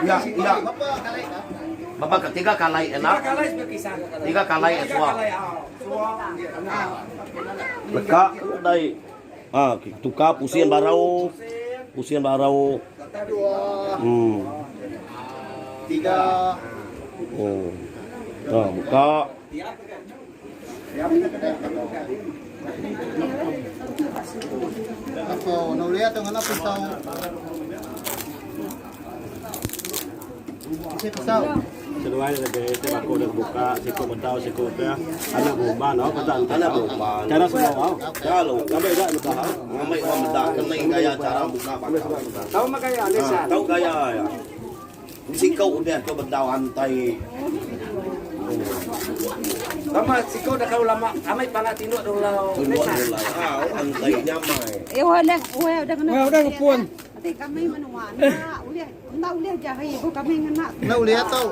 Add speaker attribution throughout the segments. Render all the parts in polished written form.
Speaker 1: Ya, ya. Bapa ketiga kalai enak. Tiga kalai esua. Leka dai. Ha, tukar pusin barau. Pusin barau. Hmm.
Speaker 2: Tiga.
Speaker 1: Oh. Ha, buka.
Speaker 2: Ako, nauliya to ngana pisau. Isi pisau.
Speaker 3: Seduai lebih ti baku udah buka siku betau siku udah anak berubah no kata
Speaker 1: Anak berubah.
Speaker 3: Cara semua au.
Speaker 1: Kalau
Speaker 3: Ngambil dah buka au.
Speaker 1: ngambil orang bedak kena gaya cara buka bakau.
Speaker 3: Tahu mah gaya
Speaker 1: Ha, tahu gaya ya. Sikau udah tu bedau antai.
Speaker 4: Lama siko dah kau lama amai pangat tinduk dulu lau.
Speaker 1: Tunduk dulu lah. Ah, antai nyamai.
Speaker 5: Eh, udah, udah, udah kena.
Speaker 6: Udah ngepun.
Speaker 5: Nanti kami menua. Nak ulih, nak ulih jahi ku kami ngena.
Speaker 2: Nauliya to.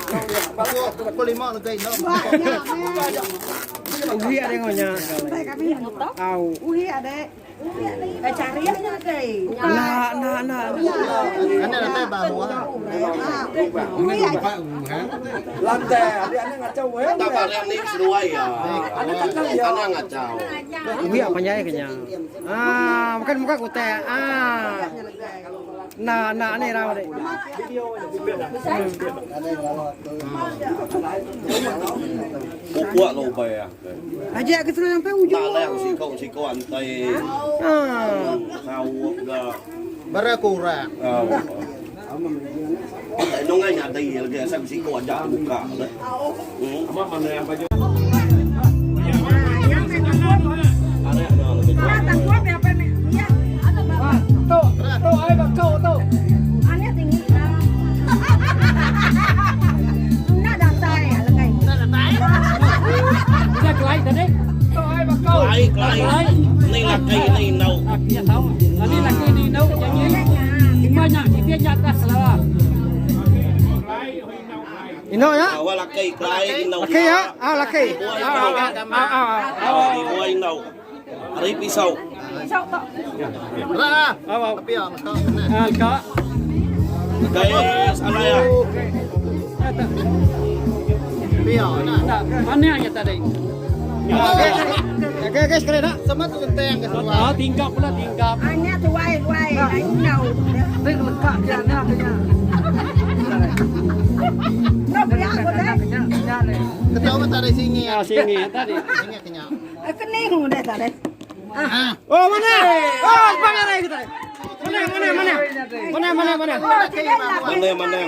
Speaker 2: Ko lima legai no.
Speaker 5: Wah, nya meh.
Speaker 6: Uhi ada ngonya.
Speaker 5: Sampai kami menua.
Speaker 6: Au.
Speaker 5: Uhi ada. Eh, cari aja deh.
Speaker 6: Nah, nah, nah.
Speaker 2: Ane nanti bawa.
Speaker 5: Uhi aja.
Speaker 4: Lantai, ada anak ngacau eh.
Speaker 1: Tak barang ni seduai ya. Tanah ngacau.
Speaker 6: Uhi apa nyai kenya. Ah, bukan muka kute. Ah. Nah, nah ni raw ni.
Speaker 1: Pupuk lo bay ya.
Speaker 6: Ajak ke terus sampai ujung.
Speaker 1: Tak lah sikau sikau antai.
Speaker 6: Ah.
Speaker 1: Sawak ga.
Speaker 2: Bara kurang.
Speaker 1: Ah. Tak nongai nyadai lagi asal sikau ajak buka. Hmm.
Speaker 3: Ama mana yang baju
Speaker 1: Ada ada lebih.
Speaker 6: Tu, tu ai bakau tu.
Speaker 5: Aneh tinggi. Nak datai lekai.
Speaker 4: Dah kelai tadi.
Speaker 6: Tu ai bakau.
Speaker 1: Kelai kelai. Ni laki ni nau.
Speaker 4: Ya tahu. Tadi laki ni nau janji. Banyak dia nyata selawa.
Speaker 6: Ino ya.
Speaker 1: Awal laki kelai nau.
Speaker 6: Laki ya. Ah, laki. Ah, ah, ah, ah.
Speaker 1: Awal buai nau. Hari pisau.
Speaker 2: Ra.
Speaker 4: Au au.
Speaker 2: Tapi ya, maka.
Speaker 4: Ah, kak.
Speaker 1: Guys, alai ya.
Speaker 2: Tapi ya, nah.
Speaker 4: Mana yang tadi?
Speaker 6: Okey, okey sekali nak.
Speaker 2: Sama tu kenteng ke semua.
Speaker 4: Ah, tingkap pula tingkap.
Speaker 5: Aneh tuai tuai lain nau.
Speaker 4: Tek lekak dia anak kenya.
Speaker 5: Nak biar aku deh.
Speaker 2: Ketawa tak ada singi.
Speaker 4: Ah, sini tadi.
Speaker 2: Singi kenyang.
Speaker 5: Kening udah tadi.
Speaker 2: Ah.
Speaker 6: Oh, mana? Oh, pangarai kita. Mana, mana, mana? Mana, mana, mana?
Speaker 2: Laki bawa.
Speaker 1: Mana mana.